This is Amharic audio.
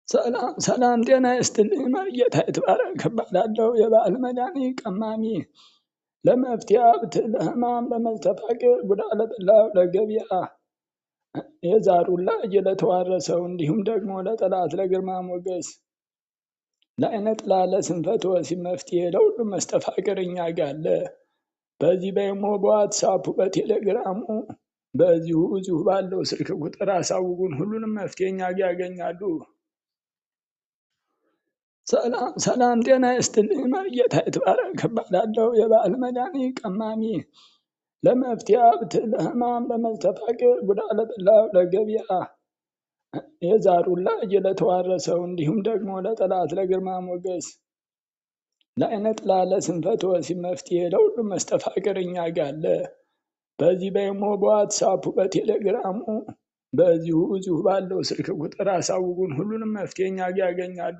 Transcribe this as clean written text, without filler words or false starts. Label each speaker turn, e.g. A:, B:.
A: ሰላም ሰላም፣ ጤና ይስጥልኝ። መሪጌታ ይትባረክ እባላለሁ። የበዓል መድኃኒት ቀማሚ ለመፍትሄ ሀብት ለሕማም ለመስተፋቅር ጉዳ ለበላው ለገበያ የዛር ውላጅ ለተዋረሰው እንዲሁም ደግሞ ለጠላት ለግርማ ሞገስ ለአይነ ጥላ ለስንፈት ወሲብ መፍትሄ ለሁሉም መስተፋቅር እኛ ጋር አለ። በዚህ በኢሞ በዋትሳፑ በቴሌግራሙ በዚሁ እዚሁ ባለው ስልክ ቁጥር አሳውቁን። ሁሉንም መፍትሄ እኛ ጋር ያገኛሉ። ሰላም ሰላም፣ ጤና ይስጥልኝ። መሪጌታ ይትባረክ እባላለሁ። የበዓል መድኃኒት ቀማሚ ለመፍትሄ ሀብት ለሕማም ለመስተፋቅር ጉዳ ለበላው ለገበያ የዛር ውላጅ ለተዋረሰው እንዲሁም ደግሞ ለጠላት ለግርማ ሞገስ ለአይነ ጥላ ለስንፈት ወሲብ መፍትሄ ለሁሉም መስተፋቅር እኛ ጋር አለ። በዚህ በኢሞ በዋትሳፑ በቴሌግራሙ በዚሁ እዚሁ ባለው ስልክ ቁጥር አሳውቁን። ሁሉንም መፍትሄ እኛ ጋር ያገኛሉ።